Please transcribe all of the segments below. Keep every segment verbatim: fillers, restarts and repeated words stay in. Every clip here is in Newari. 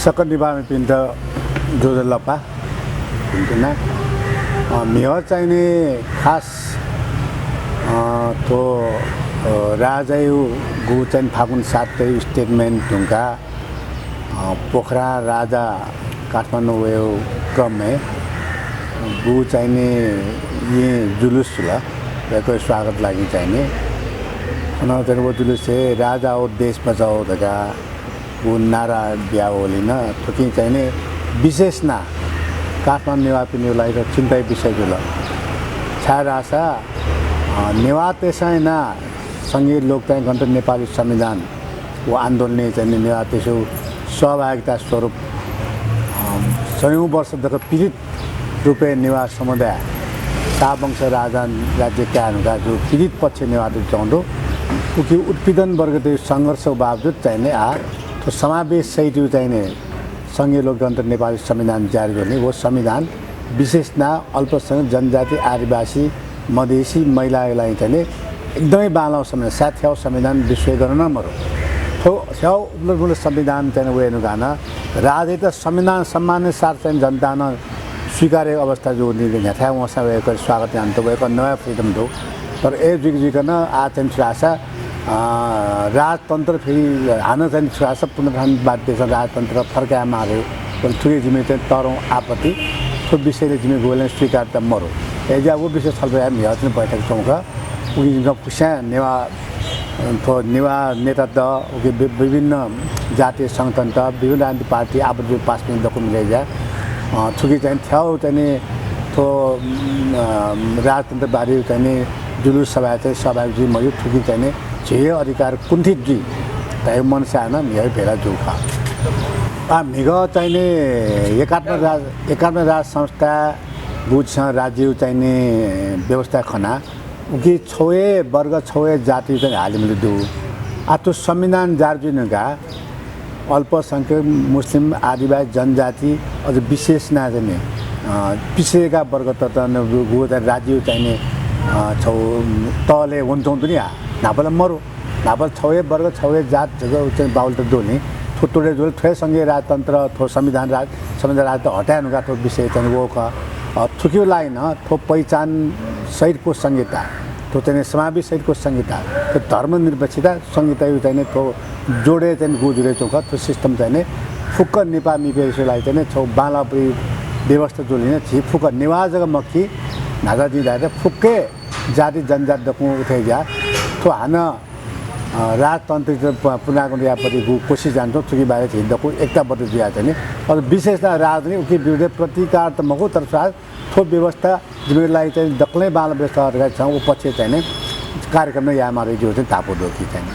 सकल नेपाःमिपिन्त ज्वजलपा। भिंतुना। अ, म्हिगः चाहिँ नि खास, अ, थ्व, अ, राजायागु चाहिँ फागुन सात गते statement धुंकाः, अ, पोखरा राजा काठमाडौं वयेगु क्रमय् गु चाहिँ नि येँ जुलुस जुल। वय्कःया स्वागत लागि चाहिँ नि। अन चाहिँ व जुलुसय् राजा हो देश बचाओ धकाः व नारा बियावलिन। थुकिं चाहिँ नि विशेष यानाः काठमाडौं नेवाःपिनिगु लागि त चिन्ताया विषय जुल। छाय्धाःसा, अ, नेवाःतय्सं यानाः संघीय लोकतन्त्र गणतन्त्र नेपाली संविधान व आन्दोलनय् चाहिँ नि नेवाःतय्सं सहभागिता स्वरूप, अ, सयौँ वर्ष तक पीडित रूपय् नेवाः समुदाय शाहवंश राजधानी राज्य कायेधुंकाः जु पीडित पक्ष नेवाःत च्वंगु दु। उकी उत्पीडन वर्गतय् संघर्ष बावजुद चाहिँ नि आः थ्व समावेश सहितयु चाहिँ नि संघीय लोकतन्त्र नेपाली संविधान जारी जुल नि। व संविधान विशेष यानाः अल्पसंख्यक जनजाति, आदिवासी, मधेसी, महिलाया लागि चाहिँ नि एकदमै बांलाःगु संविधान, सायद थ्याउ संविधान विश्वय् गनं नं मरु। थ्व थ्याउ उपलब्ध संविधान चाहिँ नि वये धुंकाः नं राजायात संविधान सम्मानया साथ चाहिँ नि जनतां नं स्वीकार यायेगु अवस्था जूगुलिं न्ह्याथाय् वंसां वय्कःया स्वागत यानातःगु, वय्कः नवाये freedom दु। तर अय् जुइक जुइक नं आः चाहिँ नि छु धाःसा, अ, राजतन्त्र फेरि हानं चाहिँ नि छु धाःसा पुनर्गठनवादीतय्सं राजतन्त्र फर्कायेमाः धइगु, थुकी जिमि चाहिँ तःधंगु आपत्ति। थ्व विषयलय् जिमि गुबलें स्वीकार्यता मरु। अय्जुयाः व विषय छलफल यायेत म्हिगः चाहिँ नि बैठक च्वंगु खः। उकिं जिमिसं फुक्कं नेवाः, अ, थ्व नेवाः नेतात, उकी वि-, विभिन्न जातीय संगठनत, विभिन्न राजनीतिक पार्टी, आपत पासापिं दक्व मिले जुयाः, अ, थुकी चाहिँ नि थ्याउ चाहिँ नि थ्व, अ, राजतन्त्रवादी चाहिँ नि जुलुस सभाय् चाहिँ सहभागी जुइ मज्यू, थुकी चाहिँ नि झीगु अधिकार कुण्ठित जुइ धइगु मनसाय् नं म्हिगः भेला जूगु खः। आः म्हिगः चाहिँ नि एकात्म राज, एकात्म राज संस्था गुगु झीसं राज्ययु चाहिँ नि व्यवस्था खना, उकी छगू हे वर्ग, छगू हे जाति चाहिँ हालिमलि दु। आः थ्व संविधान जारी जुइ धुंकाः अल्पसंख्यक, मुस्लिम, आदिवासी, जनजाति, अझ विशेष यानाः चाहिँ नि, अ, पिछडिएका वर्गतय्त नं गु-, गुगु चाहिँ राज्ययु चाहिँ नि, अ, छगू तलय् वनाच्वंगु दु नि आः। न्हापा ला मरु। न्हापा छगू हे वर्ग, छगू हे जात जक चाहिँ बाहुल्यता दु नि। थ्व तोडे जुल, थ्व हे संघीय राजतन्त्र, थ्व संविधान राज-, संविधान राजतन्त्र हटाये धुंकाः थ्व विषय चाहिँ नि वःगु खः। अ, थुकिया लागि नं थ्व पहिचान सहितको संहिता, थ्व चाहिँ नि समावेश सहितको संहिता, थ्व धर्मनिरपेक्षता संहितायु चाहिँ नि थ्व जोडे चाहिँ नि गु जुरे च्वंगु खः। थ्व system चाहिँ नि फुक्क नेपाःमिपिंया लागि चाहिँ नि छगू बांलाःपरि व्यवस्था जुलिन। झी फुक्क नेवाः जक मखु, न्हाचः जिं धायेत फुक्क जाति जनजाति दक्वं उठे जुयाः थ्व हानं, अ, राजतन्त्र प-, पुनरागमन यायेपट्टि गु कोसिस यानाच्वं, थुकी बारे झी दक्व एकताबद्ध जुयाः चाहिँ नि, अझ विशेष यानाः राजधानी उकी विरुद्धय् प्रतिकार त मखु, तर थ्व, थ्व व्यवस्था जिमिगु लागि चाहिँ दकलय् बांलाः व्यवस्था धकाः छं व पक्षय् चाहिँ नि कार्यक्रम नं यायेमाः धइगु चाहिँ धापू दु कि चाहिँ नि।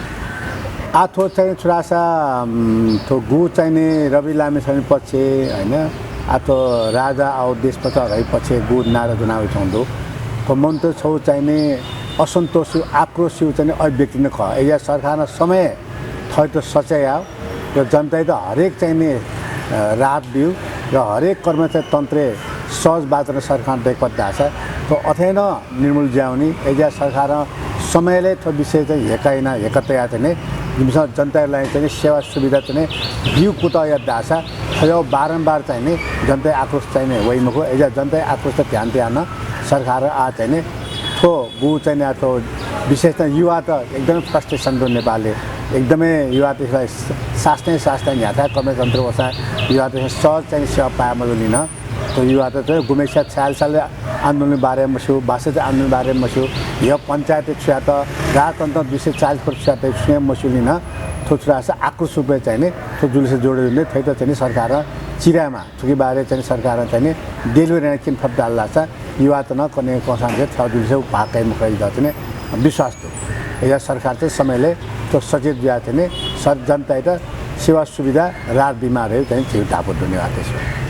आः थ्व चाहिँ छु धाःसा, उम्, थ्व गु चाहिँ नि रवि लामिछाने पक्ष, हैन? आः थ्व राजा आउ देश बचाउ धइगु पक्षय् गु नारा ज्वनावइच्वंगु दु। थ्व मनूत छगू चाहिँ नि असन्तोषयु, आक्रोशयु चाहिँ नि अभिव्यक्ति नं खः। अय्जुयाः सरकारं समय थःत सच्याः याः र जनतायात हरेक चाहिँ नि, अ, राहत बिउ र हरेक कर्मचारी तन्त्रय् सहज वातावरण सरकारं दयेकात धाःसा थ्व अथे नं निर्मूल जुयावनी। अय्जुयाः सरकारं समयलय् थ्व विषय चाहिँ हेकाः यानाः, हेकाः तयाः चाहिँ नि जिमिसं जनताया लागि चाहिँ नि सेवा सुविधा चाहिँ नि बिउ कुतः यात धाःसा थज्याःगु बारम्बार चाहिँ नि जनताया आक्रोश चाहिँ नि वइ मखु। अय्जुयाः जनताया आक्रोशयात ध्यान तयाः नं सरकारं आः चाहिँ नि थ्व गु चाहिँ नि आः थ्व विशेषतः युवात एकदमै frustration दु नेपालय्। एकदमै युवात शासनय्, शासनय् न्ह्याथाय् कर्मचारी तन्त्र वःसां युवात सहज चाहिँ नि सेवा पाये मजूलिन। थ्व युवात चाहिँ गुम्हेस्यां छयालिस सालया आन्दोलनया बारे मस्यू, बासठ्ठी आन्दोलनया बारे मस्यू, यो पञ्चायतय् छु यात, राजतन्त्रं दुई सय चालिस वर्ष छु यात, छुं हे मस्यूलिन। थ्व छु धाःसा आक्रोश रूपय् चाहिँ नि थ्व जुलुसय् जोडे जुने थ्वयात चाहिँ नि सरकारं चिरायेमाः। थुकी बारे चाहिँ नि सरकारं चाहिँ नि delivery यानाः किन फत धाल धाःसा युवात नं कन्हय् कंसां थ्याउ जुलुसय् भाग काइ मखु धइगु चाहिँ नि विश्वास दु। अय्जुयाः सरकार चाहिँ समयलय् थ्व सचेत जुयाः चाहिँ नि सर जनतायात सेवा सुविधा राहत बीमाः धइगु चाहिँ झीगु धापू दु नेवाःतय्सं।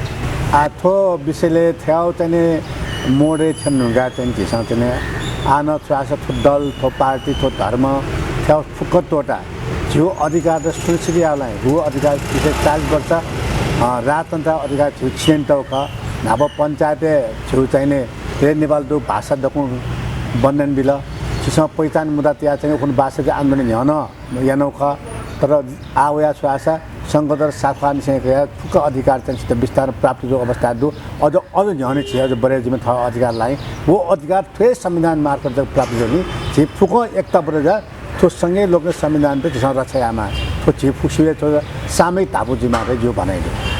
आः थ्व विषयलय् थ्याउ चाहिँ नि मोडय् थ्यने धुंकाः चाहिँ नि झीसं चाहिँ नि आः नं छु धाःसा थ्व दल, थ्व पार्टी, थ्व धर्म थ्याउ फुक्क त्वःताः झीगु अधिकारत सुनिश्चित यायेगु लागि, झीगु अधिकार दुई सय चालिस वर्ष, अ, राजतन्त्रया अधिकार झीगु छिने तःगु खः। न्हापा पञ्चायतय् झीगु चाहिँ नि रे नेपाल दु भाषा दक्वं बन्धन बिल। झीसं पहिचान मुद्दा तयाः चाहिँ नि उखुन्हु बासठ्ठी आन्दोलन न्ह्यः नं यानागु खः। तर आः वयाः छु धाःसा संघद्वारा साख्वाःनिसें कयाः फुक्क अधिकार चाहिँ झीत बिस्तारं प्राप्त जूगु अवस्था दु। अझ, अझ न्ह्यःने झी अझ बढे जुइमा थः अधिकार लाइ। व अधिकार थ्व हे संविधान मार्फत जक प्राप्त जुल नि। झी फुक्कं एकता बढे जुयाः थ्व संघीय लोकतन्त्र संविधानयात झीसं रक्षा यायेमाः। थ्व झी फुक्कसिया थ्व सामूहिक धापू जुइमाः धइगु जिगु भनाइ दु।